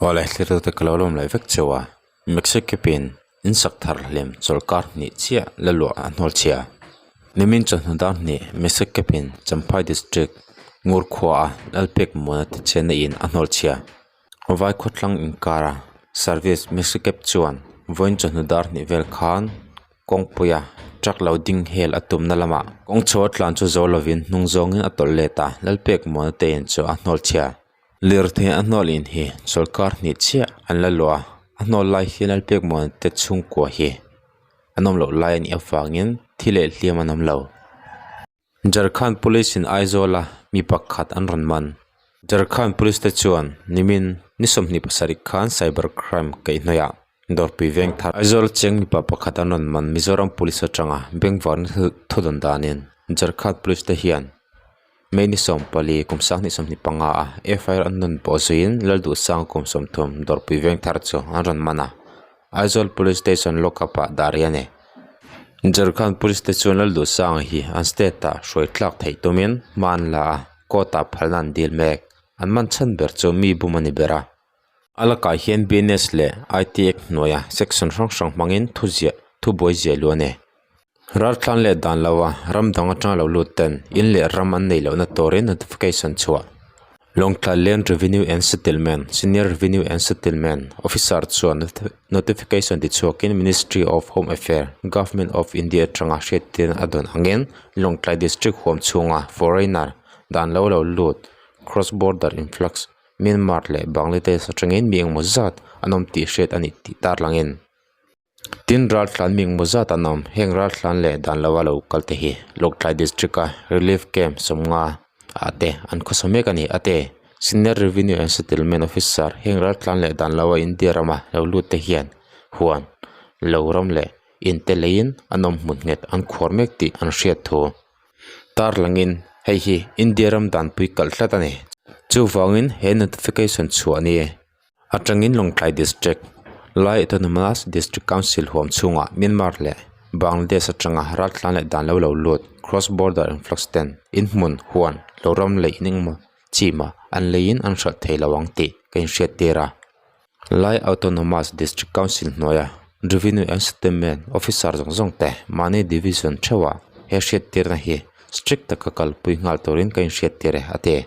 Awle thlir te ka lo lawm leh vek cheu a, Mexicapin in sak thar hlim chawlhkar hnih chiah la luah a hnawl chhia. Nimin chawhnu dar hnih Mexicapin Champhai District Ngur khua a Lalpek Muana te chenna in a hnawl chhia. Vai khawtlang inkara service Mexicap chuan vawiin chawhnu dar hnih vel khan kawngpuia truck lo ding hel a tumna lamah kawng chho a tlan chu zo lovin hnung zawngin a tawlh let a, Lalpek Muana te in chu a hnawl chhia. Lirthei a hnawl in hi chawlhkar hnih chiah an la luah a, a hnawl lai hian Lalpek Muana te chhungkua hi an awm loh lai a nih avangin thi leh hliam an awm lo. Jharkhand Police in Aizawl a mi pakhat an rawn man. Jharkhand Police te chuan nimin ni 27 khan cyber crime kaihhnawih ah Dawrpui veng thar Aizawl cheng mipa pakhat an rawn man Mizoram Police atanga bengvarna thudawn danin Jharkhand Police te hian May ni 14 kum 2025 a FIR an nawn pawh zuiin Lalduhsanga kum 30 Dawrpui veng thar chu an rawn man a, Aizawl Police Station lockup ah dah rih a ni. Jharkhand Police te chuan Lalduhsanga hi an state ah hruai tlak theih tumin hma an la a, court ah phalna an dil mek. An man chhan ber chu mi bum a ni ber a. A lakah hian BNS leh IT Act hnuaia section hrang hrang hmangin thuziah thubuai ziah luh a ni. Raltlan leh dan loa ram dang atanga lo lut ten in leh ram an neih lohna turin notification chhuah. Lawngtlai Land Revenue and Settlement Senior Revenue and Settlement Officer chuan notification tichhuakin Ministry of Home Affair, Government of India atanga hriattirna a dawn angin Lawngtlai District huam chhunga foreigner dan lo lo lut cross border influx Myanmar leh Bangladesh atangin mi engmaw zat an awm tih hriat a ni tih tarlangin tin raltlan mi engmaw zat an awm heng raltlan leh dan loa lo kal te hi Lawngtlai district a relief camp sawmnga ah te an khawsa mek a ni a te senior revenue and settlement officer heng raltlan leh dan loa India rama lo lut te hian huan lo ram leh in te leiin an awm hmun nghet an khuar mek tih an hriat thu. Tarlangin hei hi India ram danpui kalh tlat a ni. Chuvangin he notification chhuah ni atangin Lawngtlai District, Lai Autonomous District Council huam chhungah Myanmar leh Bangladesh atanga raltlan leh dan lo lo lut cross border influx ten inhmun huan lo ram leh in engemaw chima an leiin an hralh thei lo ang tih ka inhriat tir a. Lai Autonomous District Council hnuaia Revenue and Settlement Officer zawng zawng te mahni division theuhah he hriattirna hi strict taka kalpui nghal turin ka inhriattir e, a ti.